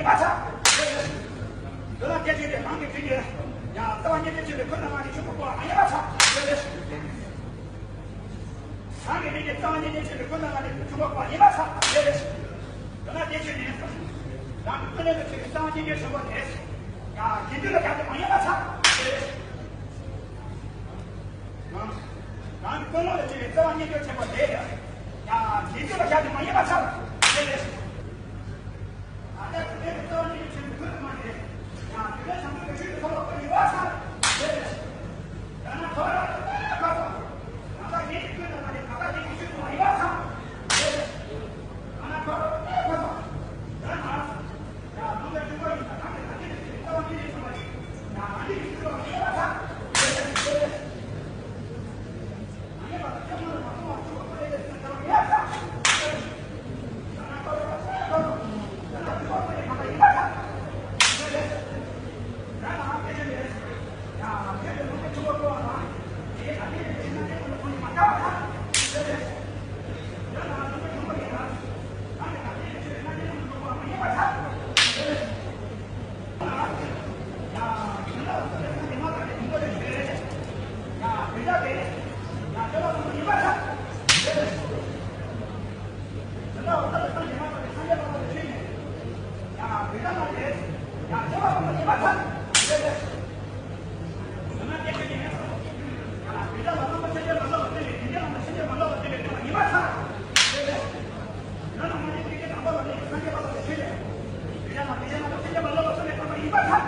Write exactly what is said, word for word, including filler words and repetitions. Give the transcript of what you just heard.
མ་ཚར། དེ་ལ་དེ་བཞིན་དུ་རང་གི་དུས་ཀྱི་ཡང་རྩ་བ་ཉིད་དུ་ཆེ་བའི་ཀུན་ཏུ་མ་ནི་ཆོས་ཀྱི་འཁོར་བ་མ་ཡིན་པ་ཚར། རང་གི་དུས་ཀྱི་རྩ་བ་ཉིད་ནས་ཆེ་བའི་ཀུན་ཏུ་མ་ནི་ཆོས་ཀྱི་འཁོར་བ་ཡིན་པ་ཚར། དེ་ལ་དེ་བཞིན་དུ་རང་གི་ཀུན་ནས་ཆེ་བའི་རྩ་བ་ཉིད་ཀྱི་ཆེན་པོ་དེ་ཡང་དེ་དུས་ལ་བཞག་སྟེ་མ་ཡིན་པ་ཚར། རང་གི་ཀུན་སློང་ལ་སྐྱེ་བའི་རྩ་བ་ཉིད་ཀྱི་ཆེན་པོ་དེ་ཡང་དེ་དུས་ལ་བཞག་སྟེ་མ་ཡིན་པ་ཚར། དེ་ལ།